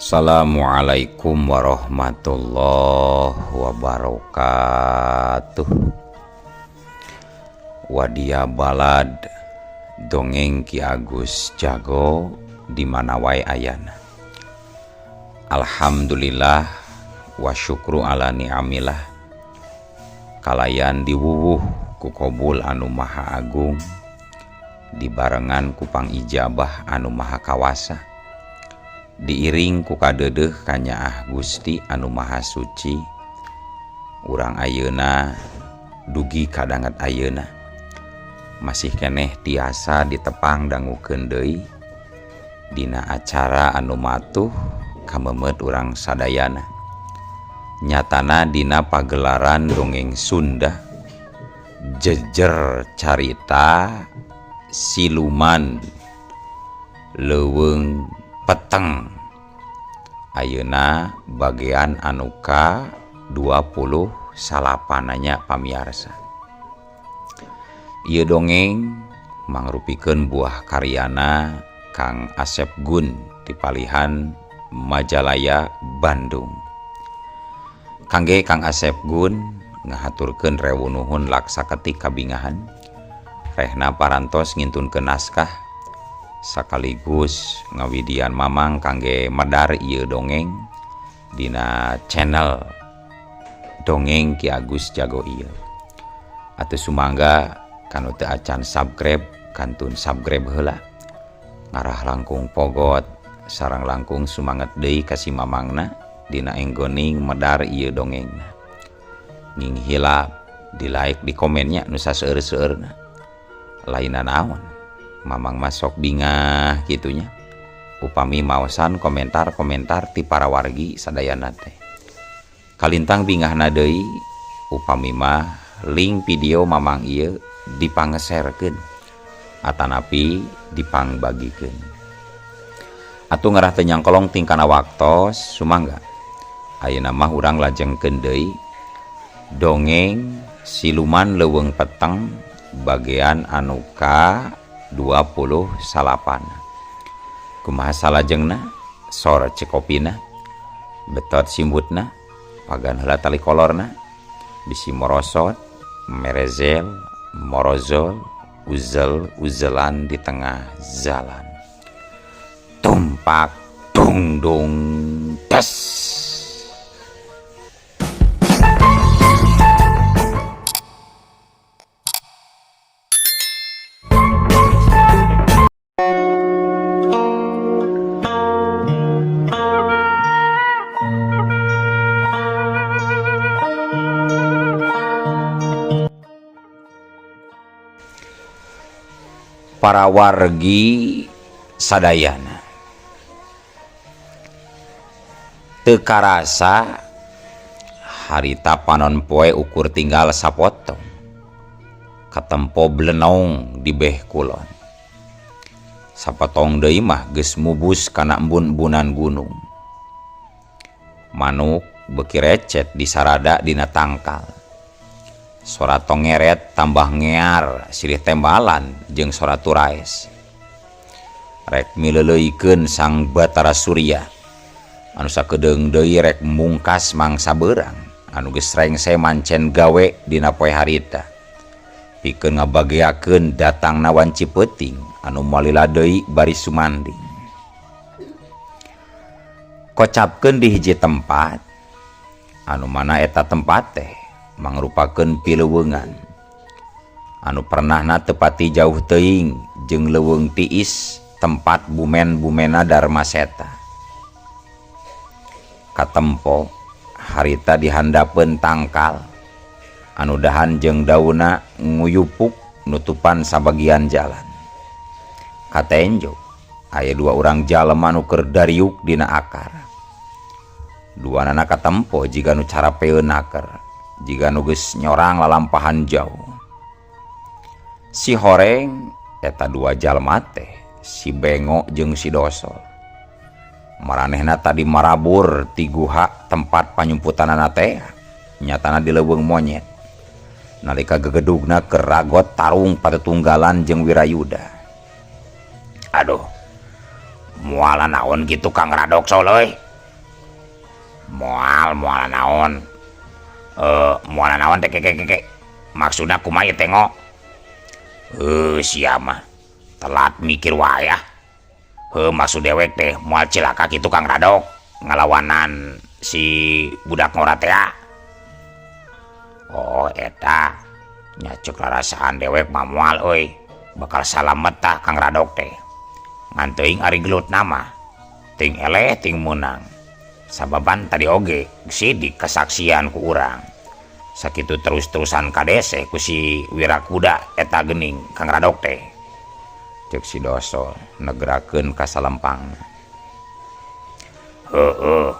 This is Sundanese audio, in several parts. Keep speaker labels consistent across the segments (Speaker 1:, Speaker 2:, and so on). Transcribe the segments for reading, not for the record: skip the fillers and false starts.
Speaker 1: Assalamualaikum warahmatullahi wabarakatuh. Wadia balad dongeng Ki Agus Jago di mana wae ayana. Alhamdulillah wa syukru ala ni'amillah. Kalayan diwuwuh ku kobul anu maha agung, dibarengan ku pangijabah anu maha kawasa, diiring ku kadeudeuh kanyaah Gusti anu maha suci. Urang ayeuna dugi kadanget ayeuna masih keneh tiasa ditepang dangukeun deui dina acara anu matuh kamemet urang sadayana, nyatana dina pagelaran dongeng Sunda jejer carita siluman leuweung peteng. Ayeuna bagian anu ka 29 nya pamiarsa. Ieu dongeng mangrupikeun buah karyana Kang Asep Gun di palihan Majalaya Bandung. Kangge Kang Asep Gun ngahaturkeun rewu nuhun laksa ketik kabingahan rehna parantos ngintunkeun naskah sekaligus ngawidian mamang kangge medar ieu dongeng dina channel dongeng Ki Agus Jago ieu. Atuh sumangga kanu teu acan subscribe kantun subscribe heula, ngarah langkung pogot sareng langkung sumanget deui ka si mamangna dina enggoning medar ieu dongengna. Nging hilap di like di komennya nu saseueur-seueurna. Lainna naon, mamang masok bingah gitunya upami maosan komentar-komentar ti para wargi sadayana teh. Kalintang bingahna deui upami mah link video mamang ieu dipangeserkeun atanapi dipangbagikeun. Atuh ngarah teu nyangkolong tingkana waktos sumangga ayeuna mah urang lajengkeun deui dongeng siluman leuweung peteng bagian anu ka 29. Kumaha salajengna? Sor cekopina, betot simbutna, pagan heula tali kolorna, bisi morosot, merezel, morozol, uzel uzelan di tengah jalan. Tumpak dung dung des. Para wargi sadayana, teu karasa harita panon poe ukur tinggal sapotong katempo blenong di beh kulon. Sapotong deui mah geus mubus kana embun-embunan gunung. Manuk beuki recet disarada dina tangkal. Sora tongeret tambah ngear silih tembalan jeung sora turaes. Rek mileuleuykeun sang Batara Surya anu sakedeung deui rek mungkas mangsa beurang anu geus rengse mancen gawe dina poe harita. Pikeun ngabageakeun datangna wanci peuting anu malila deui bari sumanding. Kocapkeun di hiji tempat anu mana eta tempat teh mangrupakeun pileuweungan anu pernahna tepati jauh teuing jeung leuweung tiis tempat bumen-bumena Dharma Seta. Katempo harita dihandapeun tangkal anu dahan jeung dauna nguyupuk nutupan sabagian jalan. Katenjo aya dua urang jalema nu keur dariuk dina akar. Duanana katempo jiga nu carapeun naker, jiga nu geus nyorang lalampahan jauh. Si horeng eta dua jalma teh, si Bengo jeung si Dosol. Maranehna tadi marabur ti guha tempat panyumputanana teh, nyatana di leuweung monyet. Nalika gegedugna keur ragot tarung patetunggalan jeung Wirayuda. Aduh, muala naon gitu Kang Radokso leuy. Moal moal naon moal naon teh keke maksudna kumaha ieu teh ngo? Heuh sia mah telat mikir wae ah. Heuh maksud dewek teh moal cilaka kitu Kang Radok ngalawanan si budak ngora teh ah. Oh eta nya ceuk rarasaan dewek mah moal euy bakal salamet tah Kang Radok teh. Ngan teuing ari gelutna mah teuing eleh teuing meunang. Sababan tadi oge sidik kasaksian ku urang. Sakitu terus-terusan kadeseh ku si Wirakuda eta geuning Kang Radok teh. Ceuk si Dosol negrakeun ka salempangna. Heueuh,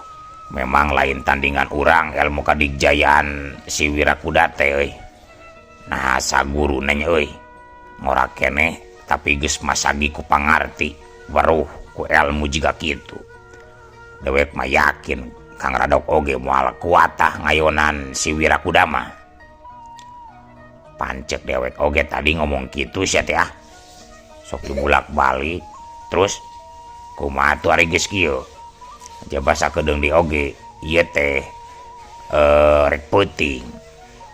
Speaker 1: memang lain tandingan urang ilmu kadigjayaan si Wirakuda teh euy. Naha saguruna nya euy. Ngora keneh tapi geus masagi ku pangarti weruh ku ilmu jiga kitu. Dewek mah yakin Kang Radok oge moal kuat tah ngayonan si Wirakuda mah. Pancek dewek oge tadi ngomong kitu sia teh ah. Sok dibulak-balik. Terus kumaha atuh ari geus kieu? Jaba sakedeung deui oge ieu teh rek peuting.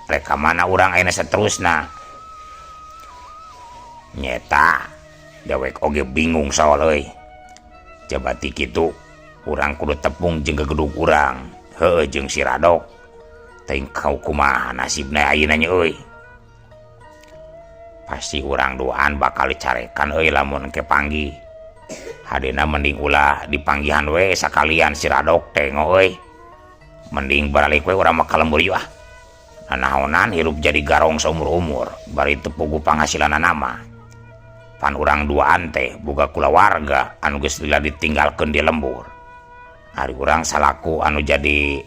Speaker 1: Rek ka mana urang ayeuna saterusna? Nyeta dewek oge bingung soal euy. Jaba ti kitu urang kudu tepung jeung gegedug urang. Heueuh jeung si Radok. Teuing kau kumaha nasibna ayeuna nya euy. Pasti urang duaan bakal dicarekan euy lamun engke panggih. Hadena mending ulah dipanggihan we sakalian si Radok teh ngo euy. Mending baralik we urang mah ka lembur ieu ah. Nanaonan hirup jadi garong saumur-umur bari teu puguh panghasilanana mah. Pan urang duaan teh boga kulawarga anu geus lila ditinggalkeun di lembur. Ari urang salaku anu jadi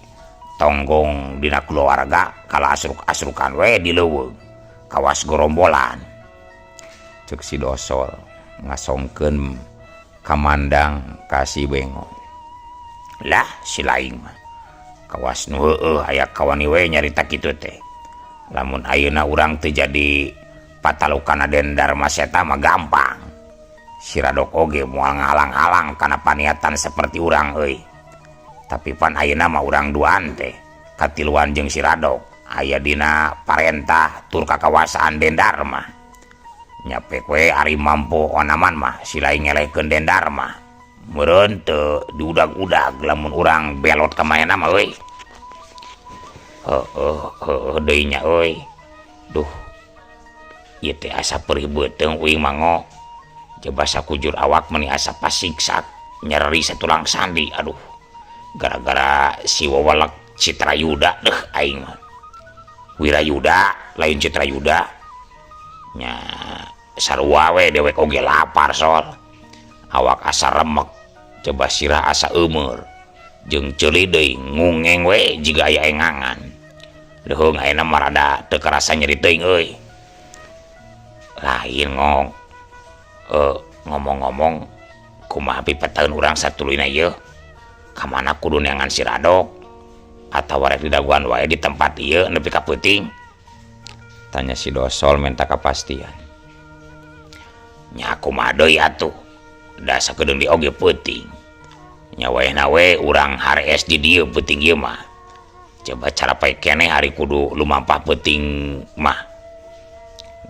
Speaker 1: tonggong dina kulawarga kala asruk-asrukan we di leuweung kawas gorombolan. Ceuk si Dosol ngasongkeun kamandang ka si Bengo. Lah si laing mah kawas nu heueuh aya kawani we nyarita kitu teh. Lamun ayeuna urang teu jadi patalukan Den Darmaseta mah gampang. Si Radok oge moal ngahalang-halang kana paniatan seperti urang euy. Tapi pan ayeuna mah urang duaan teh katiluan jeung si Radok aya dina parentah tur kakawasaan Den Darma. Nya pek we ari mampu onaman mah si laing ngelehkeun Den Darma. Meureun teu diudag-udag lamun urang belot ka manehna mah euy. Heueuh heueuh deui nya euy. Duh. Ieu teh asa perih beuteung uing mah ngo. Coba sakujur awak meni asa pasiksak nyeri satulang sandi aduh. Gara-gara si wawalek Citrayuda deh aing mah. Wirayuda lain Citrayuda. Nya sarua we dewek oge lapar sol. Awak asa remek, coba sirah asa eumeur. Jeung ceuli deui ngungeng we jiga aya engangan. Leuheung ayeuna mah rada teu karasa nyeri teuing euy. Lain ngong. Ngomong-ngomong kumaha pipetaeun urang satuluyna ieu? Ka mana kudu neangan si Radok? Atawa rek didaguan wae di tempat ieu nepi ka peuting? Tanya si Dosol minta kepastian. Nya kumaha deui atuh? Da sakedeung deui oge peuting. Nya wayahna we urang harees di dieu peuting ieu mah. Coba cara pae keneh ari kudu lumampah peuting mah.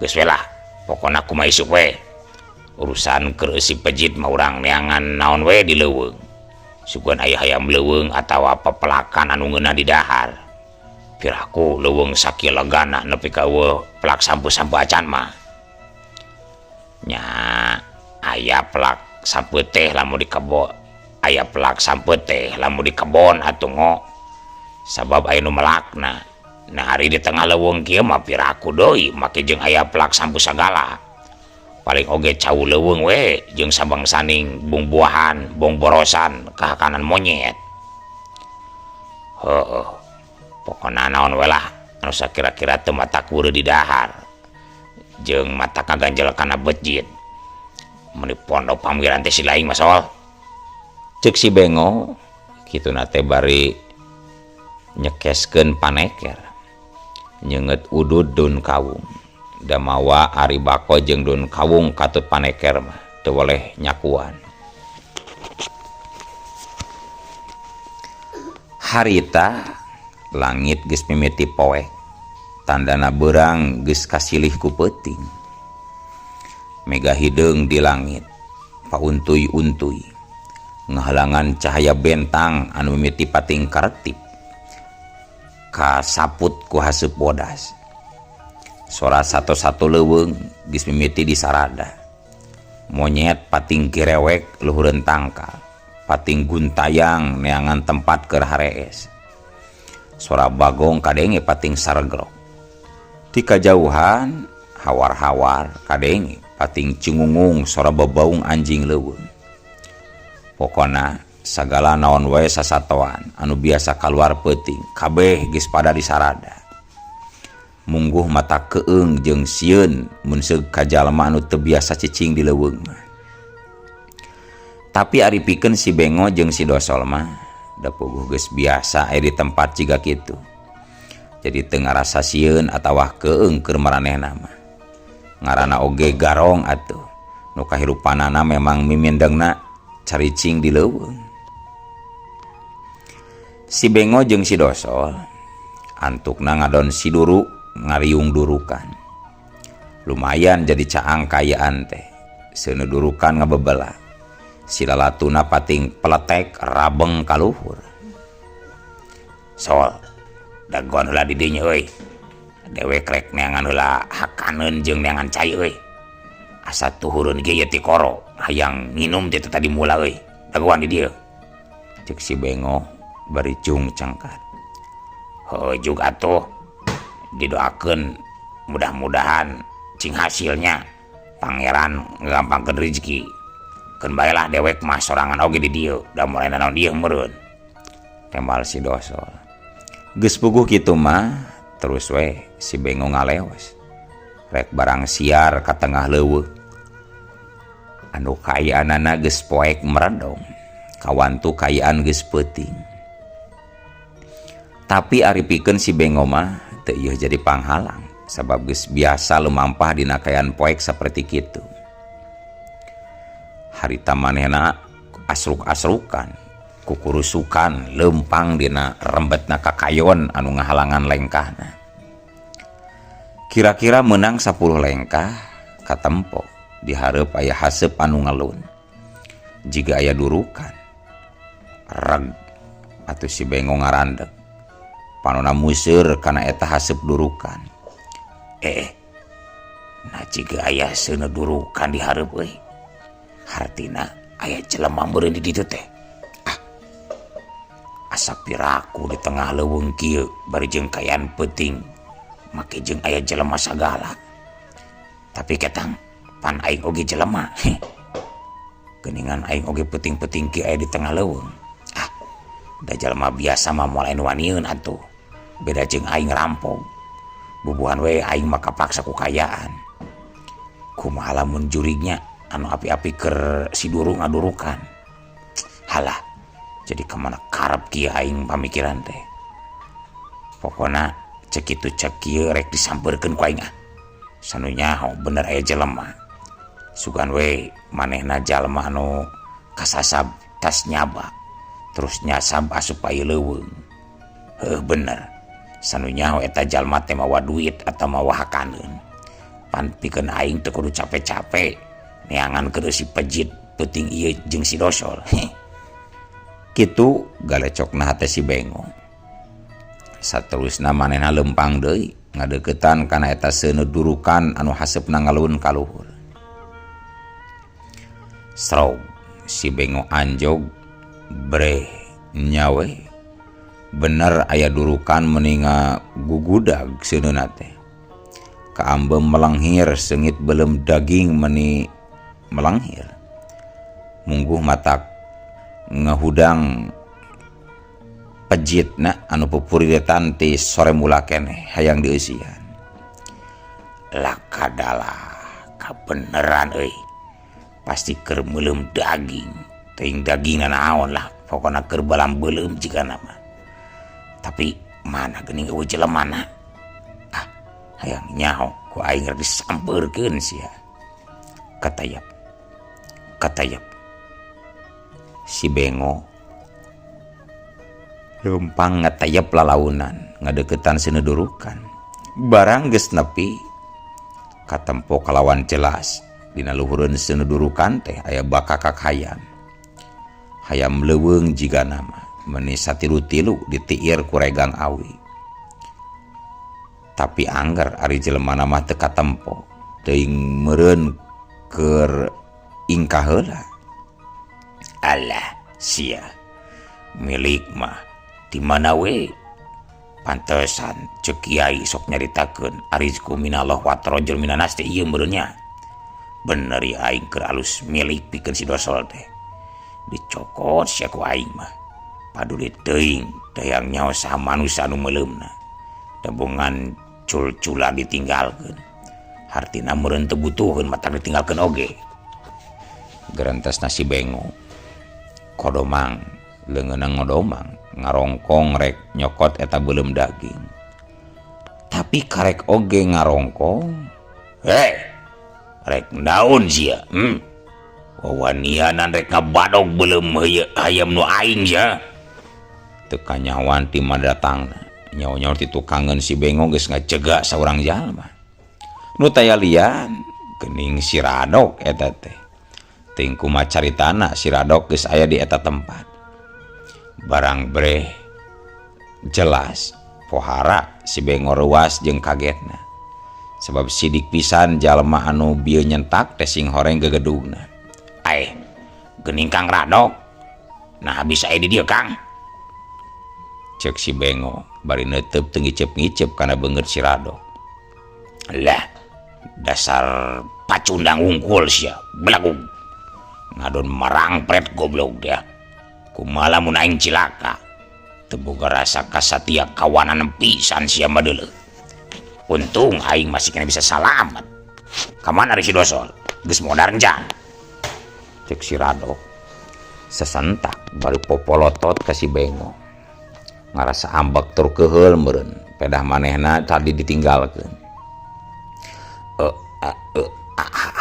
Speaker 1: Geus we lah, pokona kumaha isuk we. Urusan keur eusi pejit mah urang neangan naon we di leuweung. Sugan aya hayam leuweung atawa pepelakan anu ngeunah di dahar. Piraku leuweung sakieu legana nepi ka eueuh pelak sampu-sampu acan mah. Nya aya pelak sampu teh lamun di kebo, aya pelak sampu teh lamun di kebon atuh ngo. Sabab aya nu melakna. Nah ari di tengah leuweung kieu mah piraku deui make jeung aya pelak sampu sagala. Paling oge cau leuweung we jeung sabangsaning bungbuahan, bongborosan kahakanan monyet. Heueuh. Pokona naon we lah anu sakira-kira teu matak weureuh di dahar. Jeung mata kaganjel kana bejit. Meuni pondok pamikiran teh si laing mah sol. Ceuk si Bengo kituna teh bari nyekeskeun paneker. Nyeungeut udud daun kawung. Da mawa ari bako jeung daun kawung katut paneker mah teu weleh nyakuan. Harita langit geus mimiti poek, tandana beurang geus kasilih ku peuting. Mega hideung di langit, pauntuy-untuy, ngahalangan cahaya bentang anu mimiti pating karetip. Kasaput ku haseup bodas. Sora sato-sato leuweung geus mimiti disarada. Monyet pating girewek luhureun tangkal, pating guntayang neangan tempat keur harees. Sora bagong kadenge pating saregrok. Ti kajauhan hawar-hawar kadenge pating cingungung sora bebaung anjing leuweung. Pokona sagala naon wae sasatoan anu biasa kaluar peuting kabeh geus pada disarada. Mungguh mata keung jeung sieun mun seug ka jalma anu teu biasa cicing di leuweung mah. Tapi ari pikeun si Bengo jeung si Dosol mah da puguh geus biasa aya di tempat jiga kitu. Jadi teu ngarasa sieun atawa keung keur maranehna mah. Ngaranna oge garong atuh. Nu kahirupanana memang mimindengna caricing di leuweung. Si Bengo jeung si Dosol antukna ngadon siduru ngariung durukan. Lumayan jadi caang kayaan teh. Seuneu durukan ngabebela. Si lalatuna pating peletek rabeng kaluhur. Sol, dagoan heula di dinya euy. Dewek rek neangan heula hakaneun jeung neangan cai euy. Asa tuhureun ge ieu ti koro, hayang nginum teh tadi mula euy. Dagoan di dieu. Cek si Bengo bari cung cengkat. Heuh jug atuh. Didoakeun mudah-mudahan cing hasilnya pangeran ngagampangkeun rezeki. Keun bae lah dewek mah sorangan oge di dieu, da moal aya naon dieu meureun. Tembal si Dosol. Geus puguh kitu mah terus we si Bengo ngaleos. Rek barang siar ka tengah leuweung. Anu kaayaanana geus poek meredong. Kawantu kaayaan geus peuting. Tapi ari pikeun si Bengo mah teu ieu jadi panghalang sabab geus biasa lumampah dina kaayaan poek saperti kitu. Harita manehna asruk-asrukan, kukurusukan leumpang dina rembetna kakayon anu ngahalangan lengkahna. Kira-kira meunang 10 lengkah katempo dihareup aya haseup anu ngelun. Jiga aya durukan. Reg atuh si Bengo ngarandeg. Panona museur kana eta haseup durukan. Nah jiga aya seuneu durukan dihareup euy. Hartina aya jelema meureun di ditu teh. Ah, asa piraku di tengah leuweung kieu bari jeung kaayaan peuting make jeung aya jelema sagala. Tapi ketang pan aing oge jelema. Geuningan aing oge peuting-peuting kieu aya di tengah leuweung. Ah, da jelema biasa mah moal aya nu wanieun atuh. Beda jeung aing rampok. Bubuhan we aing mah kapaksa ku kaayaan. Kumaha lamun jurignya anu api-api keur siduru ngadurukan. Halah, jadi kamana karep kieu aing pamikiran teh. Pokona cek kitu cek kieu rek disampeurkeun ku aing ah. Sanu nyaho bener aya jelema. Sugan we manehna jalma anu kasasab tas nyaba. Terus nyasab asup ka ieu leuweung. Heuh bener. Sanu nyaho eta jalma teh mawa duit atawa mawa hakaneun. Pan pikeun aing teu kudu capek-capek neangan keur si pejit peuting ieu jeung si Dosol. Kitu galecokna hate si Bengo. Saterusna manehna leumpang deui ngadeuketan kana eta seuneu durukan anu haseupna ngalun ka luhur. Srog si Bengo anjog breh nyawe. Bener aya durukan meninga gugudag seuneuna teh. Kaambem melenghir seungit beuleum daging meni melenghir. Mungguh matak ngahudang pejitna anu pupuritan ti sore mula keneh hayang dieusian. Lakadalah kabeneran euy. Pasti keur meuleum daging. Teuing dagingna naon lah, pokona keur balam beuleum jigana mah. Tapi mana geuning eueuh jelemana. Ah, hayang nyaho ku aing rek disampeurkeun sia. Katayap. Katayap. Si Bengo Leumpang ngatayep lalaunan ngadeukeutan seuneut durukan. Barang geus nepi katempo kalawan jelas dina luhureun seuneu durukan teh aya bakakak hayam. Hayam leuweung jigana mah meuni satilu-tilu ditiir ku regang awi. Tapi angger ari jelemana mah teu katempo teuing meureun keur ingkah heula. Alah sia milik mah di mana we pantesan cek kiai sok nyaritakeun arizku minallah wa rajul minanas teh ieu meureun nya. Bener ya aing keur alus milik pikeun si dosol teh. Dicokot sia ku aing mah. Paduli teuing dayang nyaho saha manusa anu meuleumna. Tebungan cul-culan ditinggalkeun. Hartina meureun teu butuheun matak ditinggalkeun oge. Gerentesna si Bengo. Kodomang leungeunna ngodomang ngarongkong rek nyokot eta beuleum daging. Tapi karek oge ngarongkong. Heh, rek naon sia? Wawanianan rek ngabadog beuleum hayam nu aing sia. Teu kanyahoan ti mana datangna. Nyaho-nyaho ti tukangeun si Bengo geus ngajega saurang jalma. Nu taya lian geuning si Radok eta teh. Teuing kumaha caritana si Radok geus aya di eta tempat. Barang breh jelas pohara si Bengo reuas jeung kagetna. Sebab sidik pisan jalma anu bieu nyentak teh sing horeng gegedugna. Aeh, geuning Kang Radok. Nah bisa aya di dieu Kang. Cek si Bengo bari neuteup teu ngiceup-ngiceup kana beungeut si Radok. Lah, dasar pacundang wungkul sia, belagug. Ngadon marangpret goblok dia. Kumaha lamun aing cilaka. Teu boga rasa kasatia kawanan pisan sia mah deuleu. Untung aing masih kena bisa salamet. Kamana ari si Dosol? Geus modar encan. Cek si Radok. Sesentak bari popolotot ka si Bengo. Ngarasa ambek tur keuheul meureun. Pedah manehna tadi ditinggalkeun.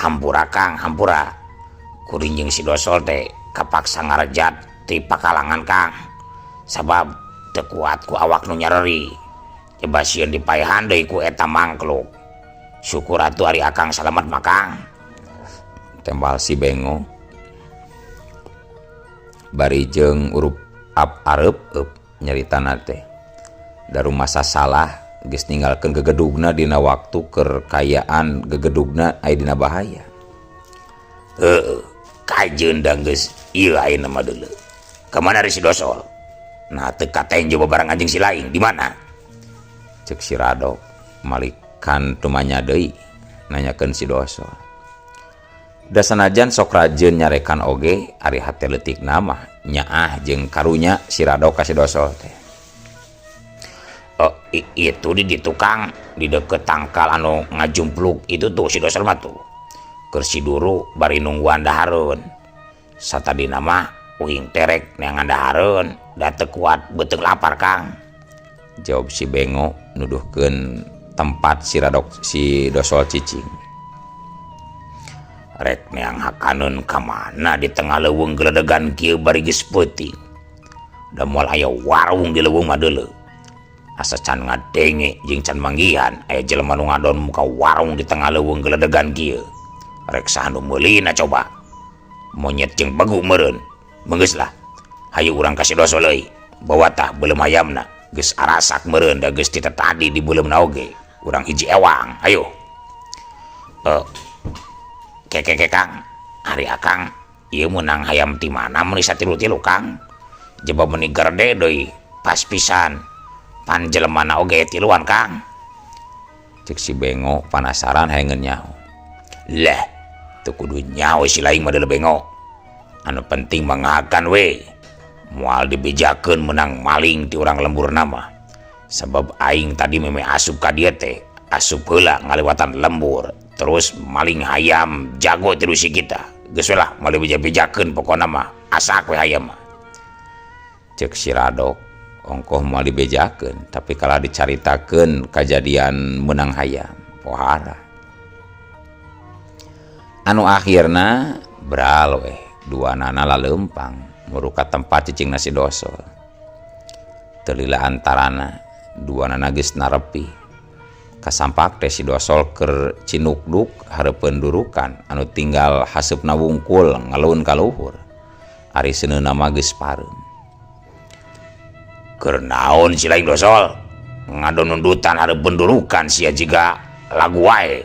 Speaker 1: Hampura Kang, hampura. Kuring jeung si Dosol teh kapaksa ngarejat ti pakalangan Kang. Sabab teu kuat ku awak nu nyareri. Coba sieun dipaehan deui ku eta mangkluk. Syukur atuh ari Akang salamet mah Kang. Tembal si Bengo. Bari jeung urup ap areup eup nyaritana teh. Da rumasa salah geus ninggalkeun gegedugna dina waktu keur kayaan gegedugna aya dina bahaya. Heueuh, kajeun da geus ieu ayeuna mah deuleu. Ka mana ari si Dosol? Nah teu katenjo babareng anjing si laing di mana? Cek si Radok malikan tumanya deui nanyakeun si Dosol. Da sanajan sok rajin nyarekan oge ari hate leutikna mah nyaah jeung karunya si Radok ka si Dosol teh. Oh, itu di tukang di deket tangkal anu ngajumpluk itu tuh si Dosol mah tuh. Keur si duru bari nungguan dahareun. Satadina mah uing terek neangan dahareun da teu kuat beuteung lapar Kang. Jawab si Bengo nuduhkeun tempat si Radok si Dosol cicing. Rek neang hakaneun ka mana di tengah leuweung geledegan kieu bari geus peuting. Da moal aya warung di leuweung mah deuleu. Asa can ngadenge jeung can manggihan aya jelema nu ngadon muka warung di tengah leuweung geledegan kieu. Rek saha nu meulina coba. Monyet jeung begu meureun. Meunggeus lah. Hayu urang ka si Dosol euy. Bawa tah beuleum hayamna. Geus arasak meureun da geus ti tadi di beuleumna oge. Urang hiji ewang, hayu. Keke Kang, ari Akang ieu meunang hayam ti mana meuni satilu-tilu Kang? Jaba meuni gerde deui, pas pisan. Pan jelemana oge tiluan Kang. Cek si Bengo panasaran hayangeun nyaho. Lah, teu kudu nyaho si laing mah deuleu Bengo. Anu penting mah ngahakan we. Moal dibejakeun meunang maling ti urang lemburna mah. Sabab aing tadi meme asup ka dieu teh, asup heula ngaliwatan lembur, terus maling hayam jago tilu si kita. Geus we lah moal dibeja-bejakeun pokona mah, asak we hayam mah. Cek si Radok ongkoh moal dibejakeun, tapi kalah dicaritakeun kajadian meunang hayam, pohara. Anu akhirna bral weh duanana laleumpang muru ka tempat cicingna si Dosol. Teu lila antarana duanana geus narepi. Kasampak teh si Dosol keur cinukduk hareupeun durukan anu tinggal haseupna wungkul ngalun ka luhur. Ari seuneuna mah geus pareum. Keur naon si laing Dosol? Ngadonundutan hareupeun durukan sia jiga lagu wae.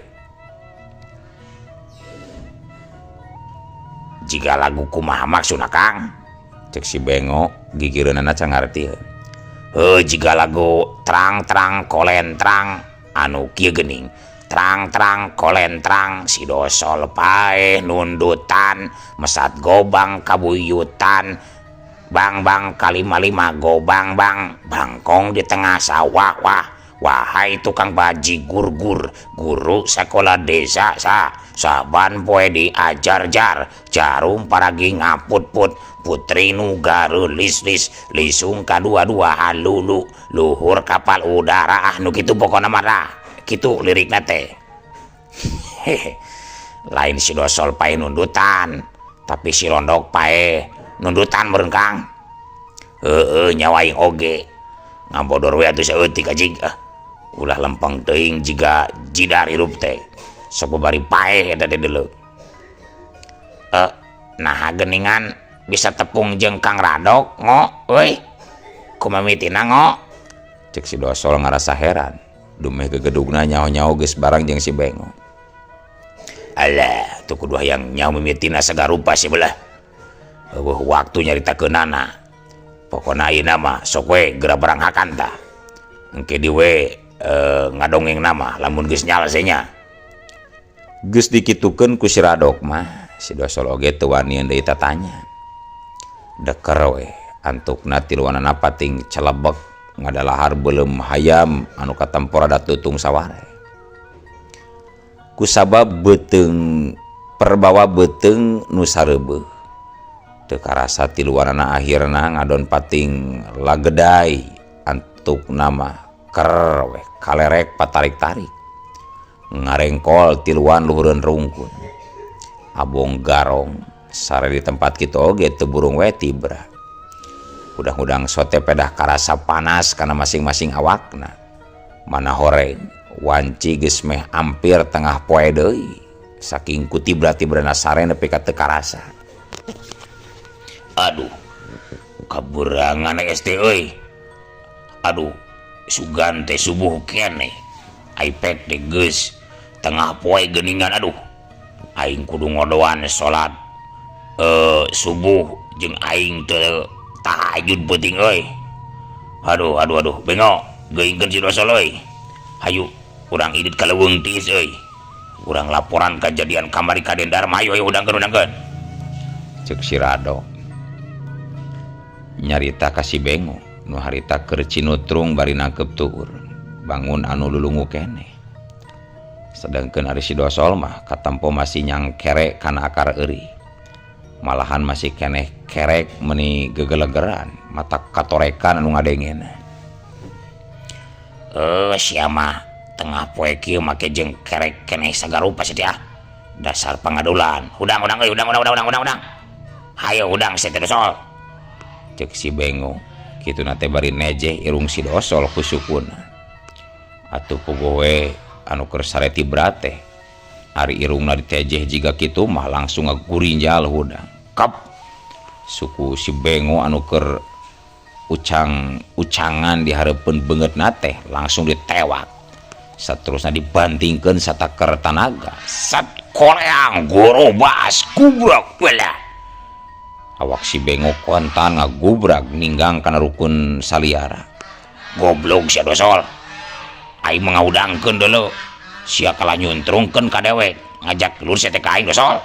Speaker 1: Jiga lagu kumaha maksudna Kang? Cek si Bengo gigireunana can ngartieun. Heuh jiga lagu trang-trang kolentrang anu kieu geuning. Trang-trang kolentrang si Dosol paeh nundutan mesat gobang kabuyutan bang-bang kalima-lima gobang bang bangkong di tengah sawah wah wahai tukang baji gur-gur guru sekolah desa sa saban poe diajar jar jarum paragi ngaput-put putri nu gareulis-lis lisung kadua-dua halulu luhur kapal udara ah nu kitu pokona mah dah kitu lirikna teh. Hehe lain si Dosol pae nundutan tapi si Rondok pae nundutan meureun Kang. Heueuh nyawa aing oge ngabodor we atuh saeutik anjing ah. Ulah lempeng teuing jiga jidar hirup teh sok babari paeh eta teh deuleu. Naha geuningan bisa tepung jeung Kang Radok ngo euy kumamitina ngo cek si Dosol ngarasa heran dumeh gegedugna nyaho-nyaho geus barang jeung si Bengo. Alah tuh kudu hayang nyaho mimitina sagarupa si belah eueuh waktu nyaritakeunana pokona ayeuna mah sok we geura barang hakan tah engke di we ngadongeng nama lamun geus nyalse nya. Geus dikitukeun ku si Radok mah si Dosol oge teu wanian deui tatanya. Deker we antukna tiluanana pating celebek ngadalahar beuleum hayam anu katempo rada tutung saware. Kusabab beuteung perbawa beuteung nu sareubeuh teu karasa tiluanana akhirna ngadon pating lagedai antukna mah ker we kalerek patarik-tarik ngarengkol tiluan luhureun rungkun abong garong sare di tempat kitu oge teu burung we tibra. Hudang-hudang sote pedah karasa panas kana masing-masing awakna mana horeng wanci geus meh ampir tengah poe deui saking ku tibra-tibrana sare nepi ka teu karasa. Aduh kaberangan ST euy aduh sugan teh subuh keneh iPad teh geus tengah poe geuningan aduh aing kudu ngodoan salat subuh jeung aing teu tahajud peuting euy aduh aduh aduh Bengo geuingkeun si Dosol euy hayu urang idit ka leuweung tiis euy urang laporan kajadian kamari ka Den Darma hayu hayu udangkeun udangkeun cek si Rado nyarita ka si Bengo nu harita keur cinutrung bari nangkep tuur bangun anu lulungu keneh sedangkeun ari si Dosol mah katempo masih nyangkere kana akar eurih malahan masih keneh kerek meni gegelegeran mata katorekan anu ngadengena. Sia mah tengah poe kieu make jeung kerek keneh sagarupa sia teh ah dasar pangadulan hudang hudang euy hudang hudang hudang hudang hudang hayo hudang sia teh Dosol cek si Bengo kituna teh bari nejeh irung si Dosol ku sukuna. Atuh puguh we anu keur sare tibra teh ari irungna ditejeh jiga kitu mah langsung ngagurinjal hudang kap suku si Bengo anu keur ucang-ucangan di hareupeun beungeutna teh langsung ditewak saterusna dibantingkeun sataker tanaga sat koleang gorobas gubrak bala awak si Bengo kontan ngagubrak ninggang kana rukun saliara. Goblok sia Dosol aing mah ngahudangkeun deuleu sia kalah nyuntrungkeun ka dewek ngajak lur sia teh ka aing Dosol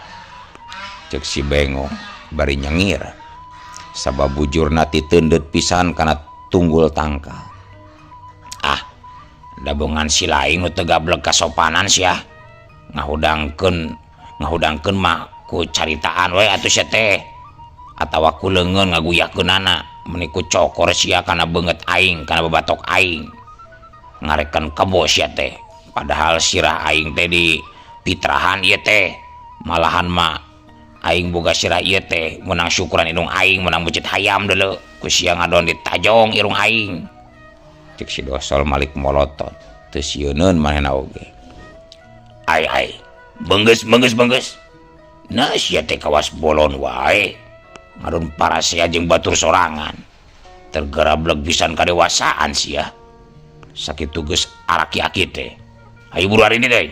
Speaker 1: cek si Bengo bari nyengir sabab bujurna titeundeut pisan kana tunggul tangkal. Ah dabongan si laing nu teu gablek kasopanan sia ngahudangkeun mah ku caritaan we atuh sia teh atawa ku leungeun ngaguyahkeunana meni ku cokor sia kana beungeut aing kana babatok aing ngarekan kebo sia teh padahal sirah aing teh di pitrahan ieu teh malahan mah Aing boga sirah ieu teh meunang syukuran indung aing meunang meuncit hayam deuleu ku sia ngadon ditajong irung aing. Cek si Dosol malik molotot teu sieuneun manehna oge. Ai ai beunggeus beunggeus beunggeus. Nah sia teh kawas bolon wae. Ngadon parasea jeung batur sorangan. Tergarablek pisan kadewasaan sia. Sakitu geus araki-aki teh. Hayu buru hari ini deui.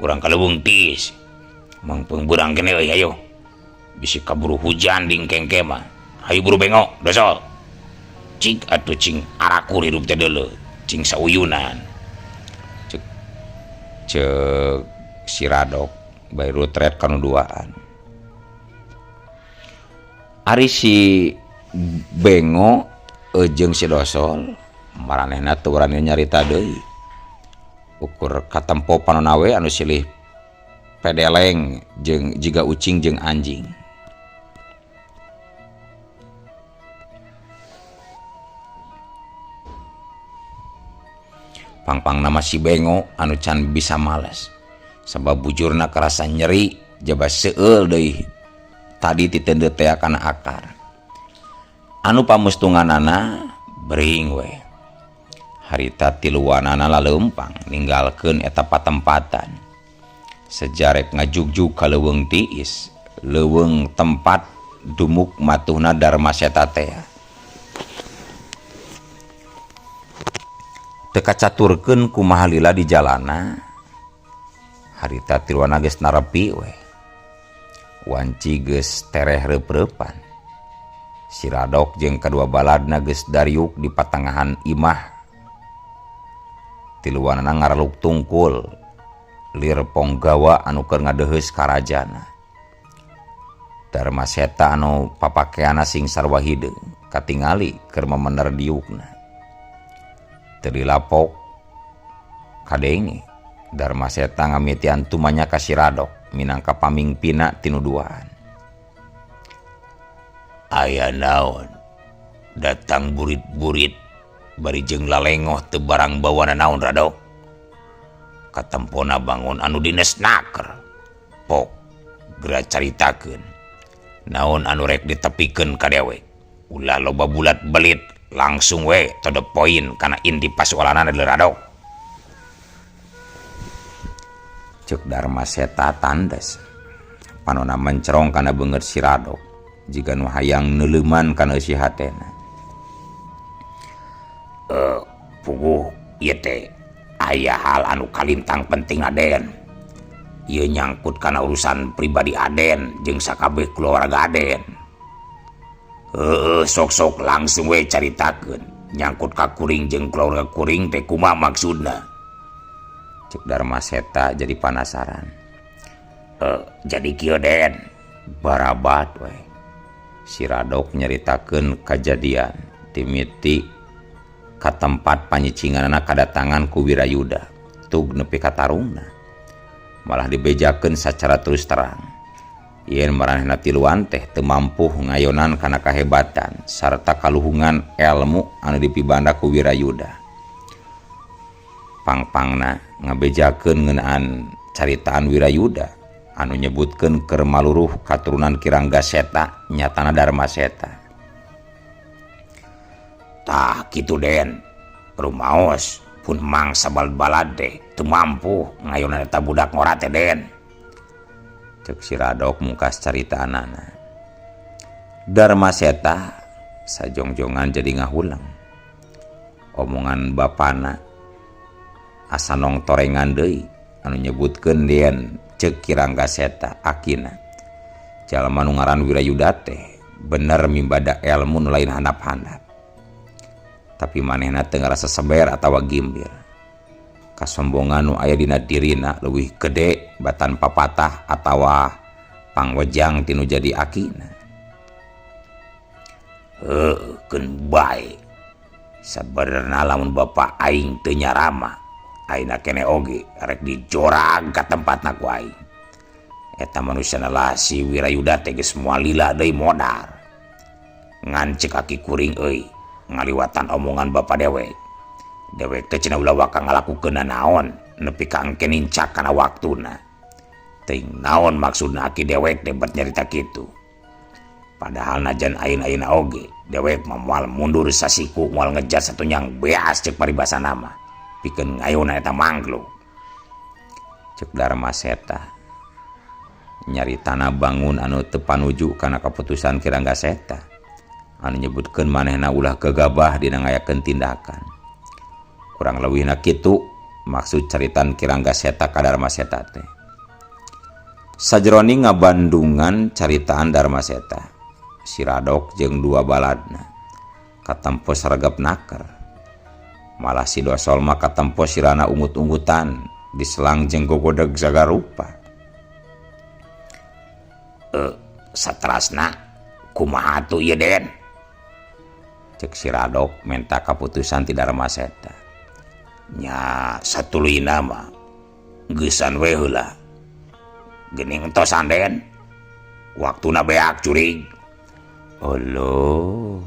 Speaker 1: Urang ka leuweung tiis. Mangpeung beurang keneh euy hayu. Bisi kaburu hujan dingkengke mah. Hayu buru bengok Dosol. Cik atuh cing arakur hirup teh deuleu, cing sauyunan. Cek cek si Radok bari rutret ka nu duaan. Ari si Bengo jeung si Dosol maranehna teu warani nyarita deui. Ukur katempo panonna we anu silih pedeleng jeung jiga ucing jeung anjing. Pangpang nama si Bengo anu can bisa males sabab bujurna karasa nyeri jaba seueul deui tadi titendeu tea kana akar. Anu pamustunganana bering we. Harita tiluanana laleumpang ninggalkeun eta patempatan. Sejarek ngajugjug ka leuweung tiis, leuweung tempat dumuk matuhna Dharma Seta tea. Teu kacaturkeun kumaha lila di jalana, harita tiluanana geus narepi we. Wanci geus tereh reup-reupan. Si Radok jeung kadua baladna geus dariuk di patengahan imah. Tiluanana ngaraluk tungkul lir ponggawa anu keur ngadeheus karajana. Dharma Seta anu papakeana sing sarua hideung katingali keur memener diukna. Teu dilapok kadenge Dharma Seta ngamitian tumanya ka si Radok minangka pamingpina tinu duaan. Aya naon datang burit-burit bari jeung lalengoh teu barang bawana naon Radok. Katempona bangun anu dines naker. Pok geura caritakeun naon anu rek ditepikeun ka dewek. Ulah loba bulat belit langsung we to the point kana inti pasualanana deuleu Radok. Ceuk Dharma Seta tandes. Panona mencerong kana beungeut si Radok jiga nu hayang neuleuman kana eusi hatena. Puguh ieu teh aya hal anu kalintang penting Aden. Ieu nyangkut kana urusan pribadi Aden jeung sakabeh keluarga Aden. Heueuh sok-sok langsung we caritakeun nyangkut ka kuring jeung keluarga kuring teh kumaha maksudna. Cek Dharma Seta jadi panasaran. Jadi kieu Den, barabat we. Si Radok nyaritakeun kajadian timiti ka tempat panyicinganana kadatangan ku Wirayuda tug nepi ka tarungna. Malah dibejakeun sacara terus terang. Yen maranehna tiluan teh teu mampu ngayonan kana kahebatan sarta kaluhungan elmu anu dipibanda ku Wirayuda. Pangpangna ngabejakeun ngeunaan caritaan Wirayuda anu nyebutkeun keur maluruh katurunan Ki Rangga Seta nyatana Dharma Seta. Tah kitu Den, rumaos pun mangsa balad-balad teh teu mampu ngayonan eta budak ngora teh Den. Ceuk si Radok mungkas caritaanana. Dharma Seta sajongjongan jadi ngahulang. Omongan bapana asa nong torengan deui anu nyebutkeun yen ceuk Ki Rangga Seta akina. Jalma nu ngaran Wirayuda teh bener mimbada elmu nu lain handap-handap. Tapi manehna teu ngarasa seber atawa gimbir. Kasombongan nu aya dina dirina leuwih gede batan papatah atawa pangwejang tinu jadi akina. Heuh, keun bae. Sabenerna lamun bapa aing teu nyarama, ayeuna keneh oge rek dijorag ka tempatna ku aing. Eta manusiana lah si Wirayuda teh geus moal lila deui modar. Ngan ceuk aki kuring euy, ngaliwatan omongan bapa dewek. Dewek teh cenah ulah waka ngalakukeun nanaon nepi ka engke nincak kana waktuna. Teuing naon maksudna aki dewek teh bet nyarita kitu. Padahal najan ayeuna-ayeuna oge dewek mah moal mundur sasiku moal ngejar satunyang beas cek paribasana mah. Pikeun ngayuna eta mangkluk. Cek Darma Seta. Nyaritana bangun anu teu panuju kana kaputusan Ki Rangga Seta. Anu nyebutkeun manehna ulah gegabah dina ngayakeun tindakan. Kurang leuwihna kitu maksud caritan Ki Rangga Seta ka Darma Seta teh. Sajroning ngabandungan caritaan Darma Seta, si Radok jeung dua baladna katempo saregep naker. Malah si Dosol mah katempo sirana ungut-ungutan diselang jeung gogodeg sagarupa. Satrasna kumaha atuh ieu Den? Cek si Radok menta kaputusan ti Darma Seta. Nya satuluyna mah geusan we heula. Geuning entosan Den. Waktuna beak curig. Oloh.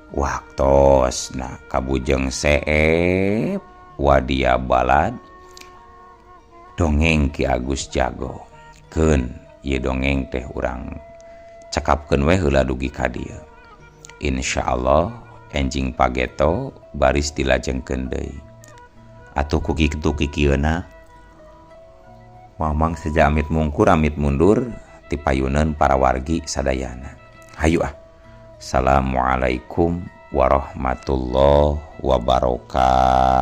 Speaker 1: Waktosna kabujeng seep wadia balad dongeng Ki Agus Jago. Keun ieu dongeng teh urang cekapkeun we heula dugi ka dieu. Insyaallah enjing pageto baris dilajengkeun deui. Atuh ku kitu kikieuna Mamang seja amit mungkur amit mundur ti payuneun para wargi sadayana. Hayu ah. Assalamualaikum warahmatullahi wabarakatuh.